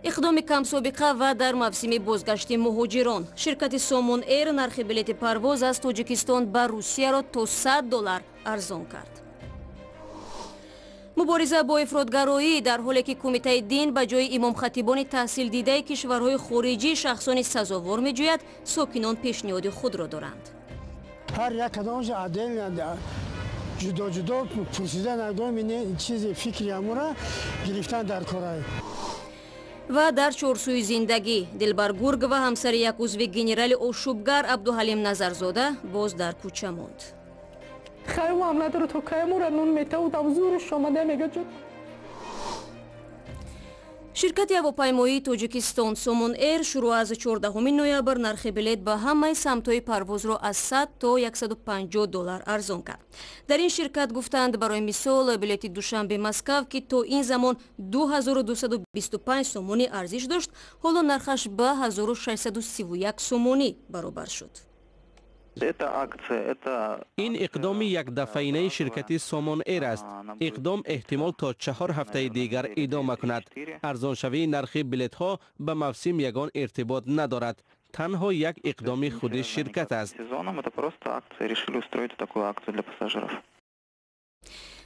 Иқдоми камсобиқа ва дар мавсими бозгашти муҳоҷирон. Ширкати Сомон Эйр нархи билети парвоз аз Тоҷикистон ба Русияро то 100 доллар арзон кард. Мубориза бо ифротгароӣ, дар ҳоле ки Кумитаи дин ба ҷои имомхатибони таҳсилдидаи кишварҳои хориҷӣ шахсони сазовор меҷӯяд, сокинон пешниҳоди худро доранд. Ҳар як кадомша отдельно, ҷудо ҷудо пурсида нагоҳем, чизи фикри амура гирифтан дар корай. Ва дар чорсӯи зиндагӣ: Дилбар Гургова, ҳамсари як узви генерали ошӯбгар Абдуҳалим Назарзода, боз дар кӯча монд. Хайвам надору, то каймура нун метавудам, зурш омада мега ҷуд. Ширкати ҳавопаймоии Тоҷикистон Сомон Эйр шурӯъ аз 14 ноябр нархи билет ба ҳамаи самтҳои парвозро аз 100 то 150 доллар арзон кард. Дар ин ширкат гуфтанд, барои мисол, билети Душанбе Москав, ки то ин замон 2225 сомонӣ арзиш дошт, ҳоло нархаш ба 1631 сомонӣ баробар шуд. Ин иқдоми якдафъаинаи ширкати Сомон Эйр аст. Иқдом эҳтимол то 4 ҳафтаи дигар идома кунад. Арзоншавии нархи билетҳо ба мавсим ягон иртибот надорад, танҳо як иқдоми худи ширкат аст.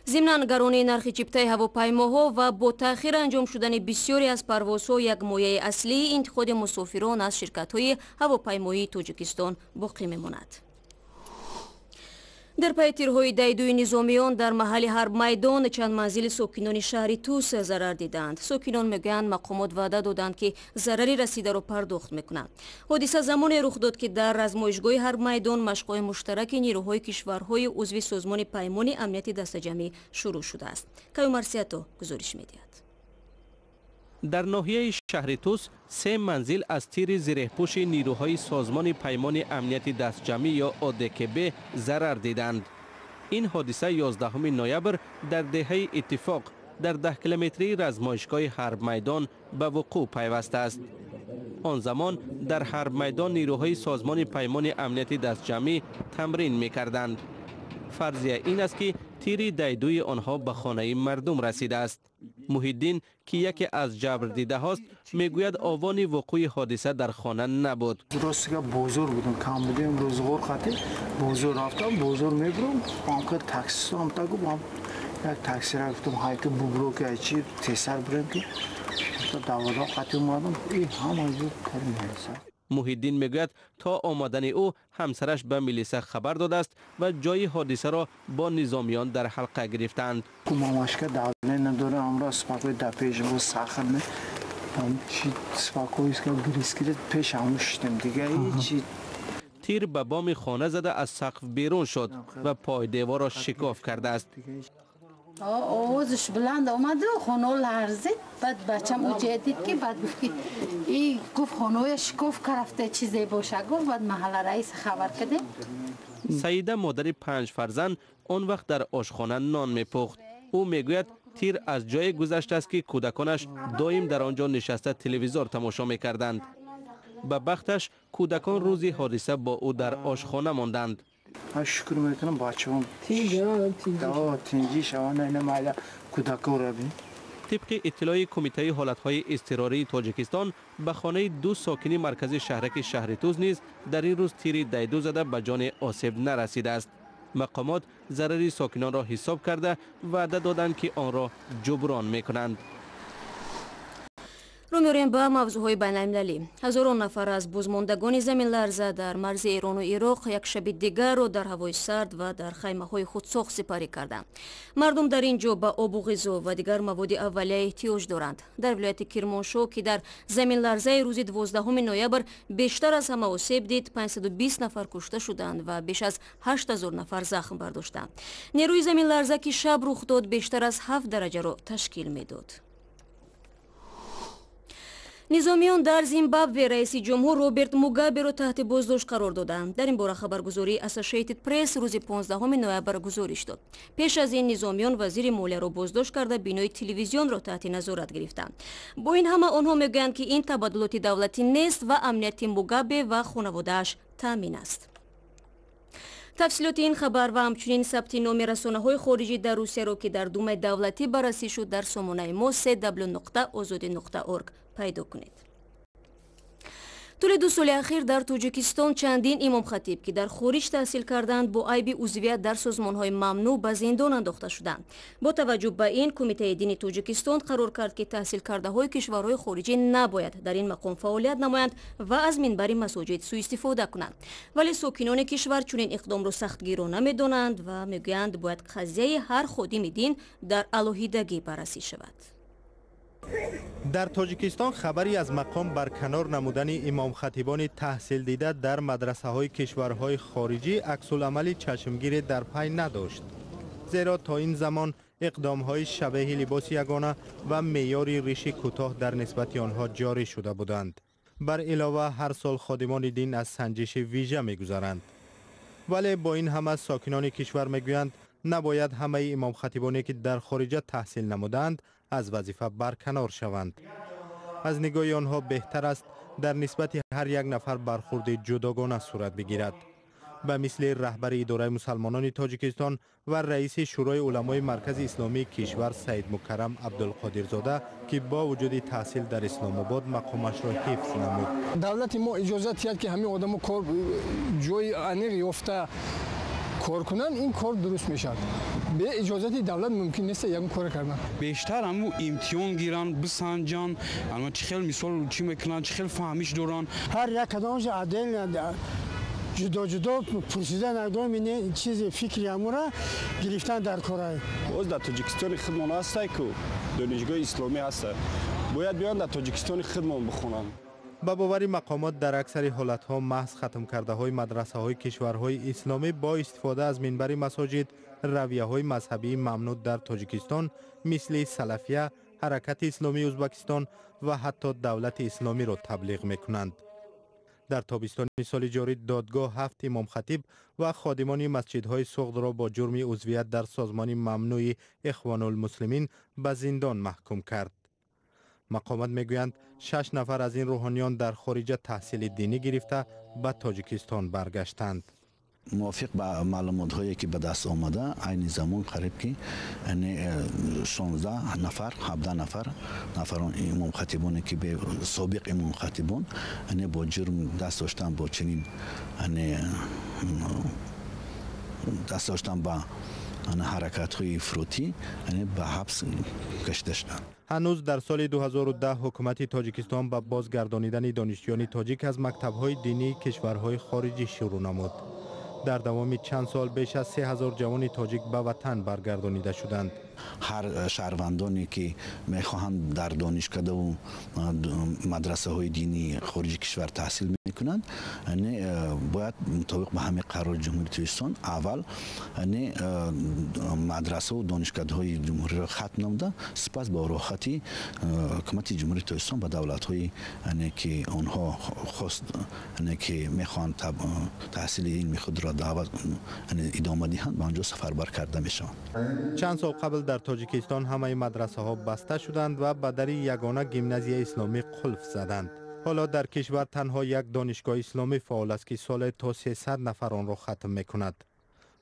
Зимнан, гаронии нархи чиптаи ҳавопаймоҳо ва бо таъхир анҷом шудани бисёре аз парвозҳо як мояи аслии интиқоди мусофирон аз ширкатҳои ҳавопаймоии Тоҷикистон боқӣ мемонад. Дар пайи тирҳои дайдуи низомиён дар маҳалли Ҳарбмайдон чанд манзили сокинони шаҳри Тус зарар диданд. Сокинон мегӯянд, мақомот ваъда доданд, ки зарари расидаро пардохт мекунанд. Ҳодиса замоне рух дод, ки дар размоишгоҳи Ҳарбмайдон машқҳои муштараки нерӯҳои кишварҳои узви Созмони Паймони Амнияти Дастаҷамъӣ шурӯъ шудааст. Каюмарсиято гузориш медиҳад. Дар ноҳияи шаҳри Тус се манзил аз тири зиреҳпӯши нирӯҳои Созмони Паймони Амнияти Дастҷамъӣ ё ОДКБ зарар диданд. Ин ҳодиса 11 ноябр дар деҳаи Иттифоқ, дар 10 километрии размоишгоҳи Ҳарбмайдон ба вуқӯъ пайвастааст. Он замон дар Ҳарбмайдон нирӯҳои Созмони Паймони Амнияти Дастҷамъӣ тамрин мекарданд. Фарзия ин аст, ки тири дайдуи онҳо ба хонаи мардум расидааст. Муҳиддин, ки яке аз ҷабрдидаҳост, мегӯяд, овони вуқӯи ҳодиса дар хона набуд. Ростига, бозор будам, кам будем, рӯзғор хати бозор рафтам, бозор мебурам, амка таксистам та гум, як таксира гуфтам, ҳайки бубро, ки айчи тезтар бурем, ки давода қати омадам, и ҳама ҷо кори мелиса. Муҳиддин мегӯяд, то омадани ӯ ҳамсараш ба милиса хабар додааст ва ҷои ҳодисаро бо низомиён дар ҳалқа гирифтаанд. Мамашка давление надора, амра спокой да пеш бо сахар чи спокойска гирискири пеш ҳаму шидем, дига ҳечи. Тир ба боми хона зада, аз сақф берун шуд ва пойдеворро шикоф кардааст. Овозаш баланд омаду хоно ларзид. Баъд бачам уҷа дид, ки баъд гуфт, ки и гуфт, хоноя шикоф карафта, чизе боша, гуфт. Баъд маҳалла раис хабар кардем. Саида, модари панҷ фарзанд, он вақт дар ошхона нон мепухт. Ӯ мегӯяд, тир аз ҷое гузаштааст, ки кӯдаконаш доим дар он ҷо нишаста телевизор тамошо мекарданд. Ба бахташ, кӯдакон рӯзи ҳодиса бо ӯ дар ошхона монданд. Ман шукр мекунам, бачаам тинҷӣ шаванд, ина майла кӯдакоро бин. Тибқи иттилои Кумитаи ҳолатҳои изтирории Тоҷикистон, ба хонаи ду сокини маркази шаҳраки шаҳри Туз низ дар ин рӯз тири дайду зада, ба ҷоне осеб нарасидааст. Мақомот зарари сокинонро ҳисоб карда, ваъда доданд, ки онро ҷуброн мекунанд. Рӯ меорем ба мавзӯъҳои байналмилалӣ. Ҳазорон нафар аз бозмондагони заминларза дар марзи Эрону Ироқ як шаби дигарро дар ҳавои сард ва дар хаймаҳои худсохт сипарӣ карданд. Мардум дар ин ҷо ба обу ғизо ва дигар маводи аввалия эҳтиёҷ доранд. Дар вилояти Кирмоншоҳ, ки дар заминларзаи рӯзи 12 ноябр бештар аз ҳама осеб дид, 520 нафар кушта шуданд ва беш аз 8000 нафар захм бардоштанд. Нерӯи заминларза, ки шаб рух дод, бештар аз 7 дараҷаро ташкил медод. Низомиён дар Зимбабве раиси ҷумҳур Роберт Мугаберо таҳти боздошт қарор доданд. Дар ин бора хабаргузории Associated Press рӯзи 15 ноябр гузориш дод. Пеш аз ин низомиён вазири молияро боздошт карда, бинои телевизионро таҳти назорат гирифтанд. Бо ин ҳама, онҳо мегӯянд, ки ин табаддулоти давлатӣ нест ва амнияти Мугабе ва хонаводааш таъмин аст. Тафсилоти ин хабар ва ҳамчунин сабти номи расонаҳои хориҷӣ дар Русияро, ки дар Думаи давлатӣ баррасӣ шуд, дар сомонаи мо cw озодӣ орг. Пайдо кунед. Тӯли 2 соли ахир дар Тоҷикистон чандин имомхатиб, ки дар хориҷ таҳсил карданд, бо айби узвият дар созмонҳои мамнӯъ ба зиндон андохта шуданд. Бо таваҷҷӯҳ ба ин, Кумитаи дини Тоҷикистон қарор кард, ки таҳсилкардаҳои кишварҳои хориҷӣ набояд дар ин мақом фаъолият намоянд ва аз минбари масоҷид сӯистифода кунанд. Вале сокинони кишвар чунин иқдомро сахтгирона медонанд ва мегӯянд, бояд қазияи ҳар ходими дин дар алоҳидагӣ баррасӣ шавад. Дар Тоҷикистон хабаре аз мақом барканор намудани имомхатибони таҳсилдида дар мадрасаҳои кишварҳои хориҷӣ аксуламали чашмгире дар пай надошт, зеро то ин замон иқдомҳои шабеҳи либоси ягона ва меъёри риши кӯтоҳ дар нисбати онҳо ҷорӣ шуда буданд. Бар илова, ҳар сол ходимони дин аз санҷиши вижа мегузаранд. Вале бо ин ҳама сокинони кишвар мегӯянд, набояд ҳамаи имомхатибоне, ки дар хориҷа таҳсил намуданд, аз вазифа барканор шаванд. Аз нигоҳи онҳо беҳтар аст дар нисбати ҳар як нафар бархурди ҷудогона сурат бигирад. Ба мисли раҳбари идораи мусалмонони Тоҷикистон ва раиси Шӯрои уламои Маркази исломии кишвар Саидмукаррам Абдулқодирзода, ки бо вуҷуди таҳсил дар Исломобод мақомашро ҳифз намуд. Давлати мо иҷозат диҳад, ки ҳамин одамо кор ҷои аниқ ёфта кор кунанд, ин кор дуруст мешавад. Бе иҷозати давлат мумкин нест ягон кор кардан. Бештар ҳаму имтиҳон гиранд, бисанҷанд, чӣ хел мисол чӣ мекунанд, чӣ хел фаҳмиш доранд. Ҳар як кадомаш отдельно, ҷудо ҷудо пурсида нагоҳ, чизи фикри ҳамура гирифтан дар корай. Боз дар Тоҷикистони худмон ҳастай ку донишгоҳи исломӣ ҳаста, бояд биёянд, дар Тоҷикистони худмон бихонанд. Ба бовари мақомот, дар аксари ҳолатҳо маҳз хатмкардаҳои мадрасаҳои кишварҳои исломӣ бо истифода аз минбари масоҷид равияҳои мазҳабии мамнӯъ дар Тоҷикистон, мисли салафия, Ҳаракати исломии Ӯзбекистон ва ҳатто Давлати исломиро таблиғ мекунанд. Дар тобистони соли ҷорӣ додгоҳ ҳафт имомхатиб ва ходимони масҷидҳои Суғдро бо ҷурми узвият дар созмони мамнӯи Ихвонулмуслимин ба зиндон маҳкум кард. Мақомот мегӯянд, шаш нафар аз ин рӯҳониён дар хориҷа таҳсили динӣ гирифта, ба Тоҷикистон баргаштанд. Мувофиқ ба маълумотҳое, ки ба даст омада, айни замон қариб ки 16 нафар, 17 нафар нафарон имомхатибоне, ки собиқ имомхатибон, бо ҷурм даст доштан бо чунин даст доштан ба ҳаракатҳои ифротӣ, ба ҳабс кашида шуданд. Ҳанӯз дар соли 2010 ҳукумати Тоҷикистон ба бозгардонидани донишҷӯёни тоҷик аз мактабҳои динии кишварҳои хориҷӣ шурӯъ намуд. Дар давоми чанд сол беш аз 3000 ҷавони тоҷик ба ватан баргардонида шуданд. Ҳар шаҳрвандоне, ки мехоҳанд дар донишкадаву мадрасаҳои динии хориҷи кишвар таҳсил мекунанд, бояд мутобиқ ба ҳамин қарори Ҷумҳурии Тоҷикистон аввал мадрасаву донишкадаҳои ҷумҳуриро хатм намуда, сипас бо роҳхати ҳукумати Ҷумҳурии Тоҷикистон ба давлатҳое, ки онҳо хост, ки мехоҳанд таҳсили илми худро даъват идома диҳанд, ба онҷо сафарбар карда мешаванд. Чанд сол қабл дар Тоҷикистон ҳамаи мадрасаҳо баста шуданд ва ба дари ягона гимназияи исломӣ қулф заданд. Ҳоло дар кишвар танҳо як донишгоҳи исломӣ фаъол аст, ки соле то 300 нафар онро хатм мекунад.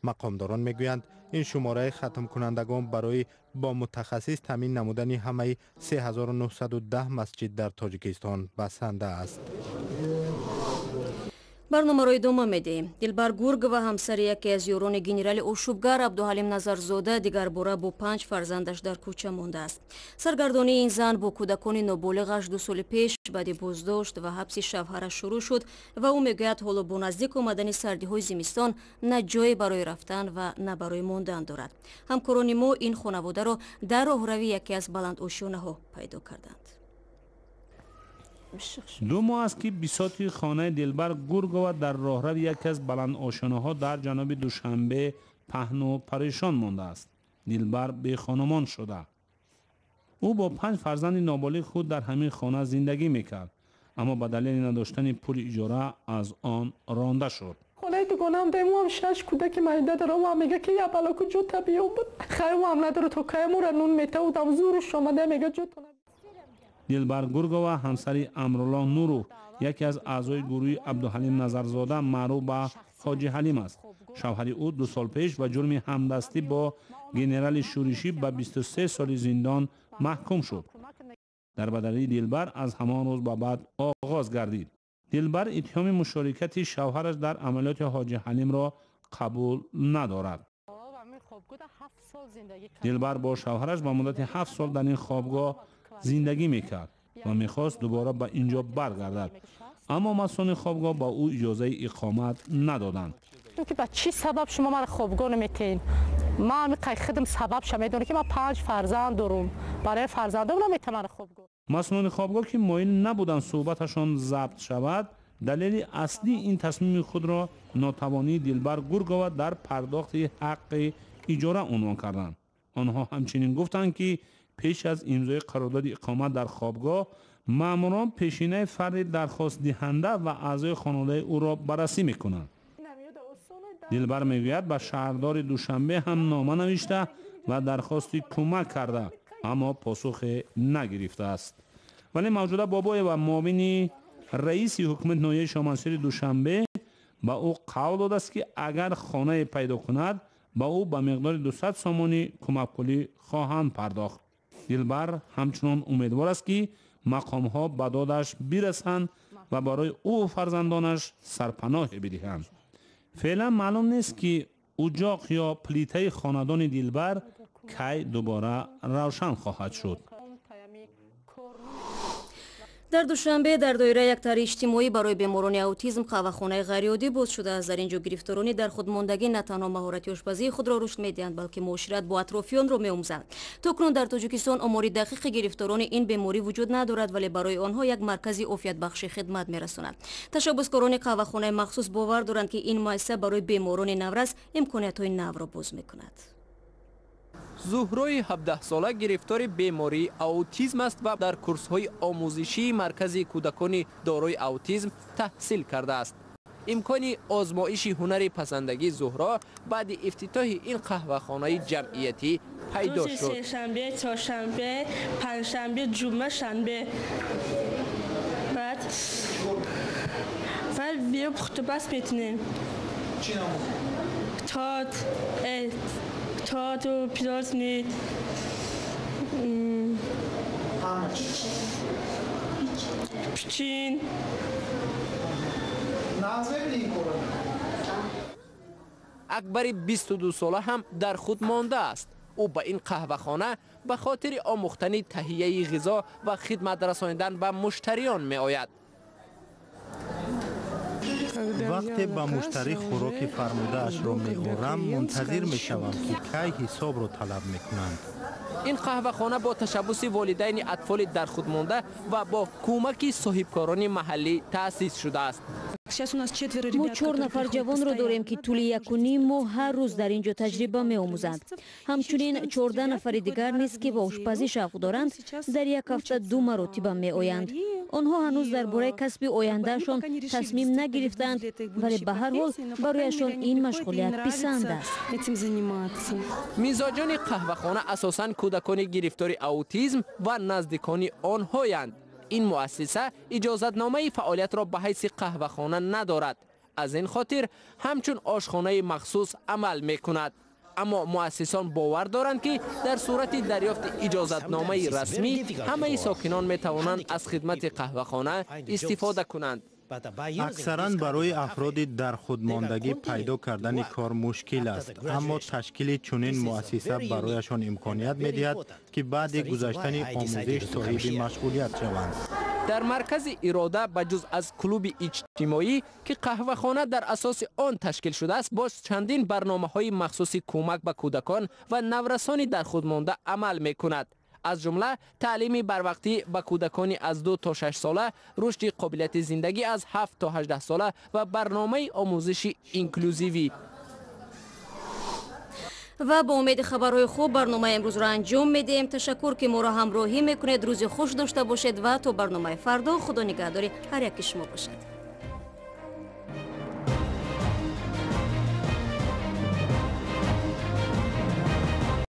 Мақомдорон мегӯянд, ин шумораи хатмкунандагон барои бо мутахассис таъмин намудани ҳамаи 3910 масҷид дар Тоҷикистон басанда аст. Барномаро идома медиҳем. Дилбар Гургова, ҳамсари яке аз ёрони генерали ошӯбгар Абдуҳалим Назарзода, дигарбора бо панҷ фарзандаш дар кӯча мондааст. Саргардонии ин зан бо кӯдакони ноболиғаш 2 соли пеш баъди боздошт ва ҳабси шавҳараш шурӯъ шуд ва ӯ мегӯяд, ҳоло бо наздик омадани сардиҳои зимистон на ҷое барои рафтан ва на барои мондан дорад. Ҳамкорони мо ин хонаводаро дар роҳрави яке аз баландошёнаҳо пайдо карданд. 2 моҳ аст, ки бисоти хонаи Дилбар Гургова дар роҳрави яке аз баландошёнаҳо дар ҷануби Душанбе паҳну парешон мондааст. Дилбар бехонумон шуда. Ӯ бо панҷ фарзанди ноболиғ худ дар ҳамин хона зиндагӣ мекард, аммо ба далели надоштани пули иҷора аз он ронда шуд. Хонаи дугонаам даем, шаш кӯдаки майда дорам, мега, ки я бало куҷо табиёб. Хай, ам надору, то каймура нун метавудам, зуруш омада, мега, ҷотона. Дилбар Гургова ҳамсари Амрулло Нуров, яке аз аъзои гурӯҳи Абдуҳалим Назарзода, маъруф ба Ҳоҷи Ҳалим аст. Шавҳари ӯ 2 сол пеш ба ҷурми ҳамдастӣ бо генерали шӯришӣ ба 23 соли зиндон маҳкум шуд. Дарбадарии Дилбар аз ҳамон рӯз ба баъд оғоз гардид. Дилбар иттиҳоми мушорикати шавҳараш дар амалиёти Ҳоҷи Ҳалимро қабул надорад. Дилбар бо шавҳараш ба муддати 7 сол дар ин хобгоҳ зиндагӣ мекард ва мехост дубора ба ин ҷо баргардад, аммо масъулони хобгоҳ ба ӯ иҷозаи иқомат надоданд. Ки ба чӣ сабаб шумо маро хобгоҳ наметиҳед? Ман худам сабабша медонам, ки ман 5 фарзанд дорам, барои фарзандам наметавонам маро хобгоҳ. Масъулони хобгоҳ, ки моил набуданд суҳбаташон забт шавад, далели аслии ин тасмими худро нотавонии Дилбар Гургова дар пардохти ҳаққи иҷора унвон карданд. Онҳо ҳамчунин гуфтанд, ки пеш аз имзои қарордоди иқомат дар хобгоҳ маъмурон пешинаи фарди дархостдиҳанда ва аъзои хонаводаи ӯро баррасӣ мекунанд. Дилбар мегӯяд, ба шаҳрдори Душанбе ҳам нома навишта ва дархости кӯмак карда, аммо посухе нагирифтааст. Вале Мавҷуда Бобоева, муовини раиси ҳукумати ноҳияи Шоҳмансури Душанбе, ба ӯ қавл додааст, ки агар хонае пайдо кунад, ба ӯ ба миқдори 200 сомонӣ кӯмакпулӣ хоҳанд пардохт. Дилбар ҳамчунон умедвор аст, ки мақомҳо ба додаш бирасанд ва барои ӯ фарзандонаш сарпаноҳе бидиҳанд. Феълан маълум нест, ки уҷоқ ё плитаи хонадони Дилбар кай дубора равшан хоҳад шуд. Дар Душанбе дар доираи як тарҳи иҷтимоӣ барои беморони аутизм қаҳвахонаи ғайриоддӣ боз шудааст. Дар ин ҷо гирифторони дар худмондагӣ на танҳо маҳорати ошпазии худро рушд медиҳанд, балки муошират бо атрофиёнро меомӯзанд. То кунун дар Тоҷикистон омори дақиқи гирифторони ин беморӣ вуҷуд надорад, вале барои онҳо як маркази офиятбахшӣ хидмат мерасонад. Ташаббускорони қаҳвахонаи махсус бовар доранд, ки ин муассиса барои беморони наврас имкониятҳои навро боз мекунад. Зуҳрои 17-сола гирифтори бемории аутизм аст ва дар курсҳои омӯзишии маркази кӯдакони дорои аутизм таҳсил кардааст. Имкони озмоиши ҳунари пазандагии Зуҳро баъди ифтитоҳи ин қаҳвахонаи ҷамъиятӣ пайдо шуд. Сешанбе, чоршанбе, панҷшанбе, ҷумъа, шанбе. Баъд биё пухтупаз метунем. Торт, торту пирожни, печин. Акбари 22-сола ҳам дар худ мондааст. Ӯ ба ин қаҳвахона ба хотири омӯхтани таҳияи ғизо ва хидмат расонидан ба муштариён меояд. Вақте ба муштарӣ хӯроки фармудаашро меорам, мунтазир мешавам, ки кай ҳисобро талаб мекунанд. Ин қаҳвахона бо ташаббуси волидайни атфоли дар худ монда ва бо кӯмаки соҳибкорони маҳаллӣ таъсис шудааст. Мо 4 нафар ҷавонро дорем, ки тӯли 1,5 моҳ ҳар рӯз дар ин ҷо таҷриба меомӯзанд. Ҳамчунин 14 нафари дигар низ, ки ба ошпазӣ шавқ доранд, дар як ҳафта 2 маротиба меоянд. Онҳо ҳанӯз дар бораи касби ояндаашон тасмим нагирифтаанд, вале ба ҳар ҳол барояшон ин машғулият писанд аст. Мизоҷони қаҳвахона асосан кӯдакони гирифтори аутизм ва наздикони онҳоянд. Ин муассиса иҷозатномаи фаъолиятро ба ҳайси қаҳвахона надорад. Аз ин хотир ҳамчун ошхонаи махсус амал мекунад. Аммо муассисон бовар доранд, ки дар сурати дарёфти иҷозатномаи расмӣ ҳамаи сокинон метавонанд аз хидмати қаҳвахона истифода кунанд. Аксаран барои афроди дар худмондагӣ пайдо кардани кор мушкил аст, аммо ташкили чунин муассиса барояшон имконият медиҳад, ки баъди гузаштани омӯзиш соҳиби машғулият шаванд. Дар маркази Ирода ба ҷуз аз клуби иҷтимоӣ, ки қаҳвахона дар асоси он ташкил шудааст, боз чандин барномаҳои махсуси кӯмак ба кӯдакон ва наврасони дар худмонда амал мекунад. Аз ҷумла таълими барвақтӣ ба кӯдакони аз 2 то 6 сола, рушди қобилияти зиндагӣ аз 7 то 18 сола ва барномаи омӯзиши инклюзивӣ. Ва бо умеди хабарҳои хуб барномаи имрӯзро анҷом медиҳем. Ташаккур, ки моро ҳамроҳӣ мекунед. Рӯзи хуш дошта бошед ва то барномаи фардо Худо нигаҳдори ҳар яки шумо бошад.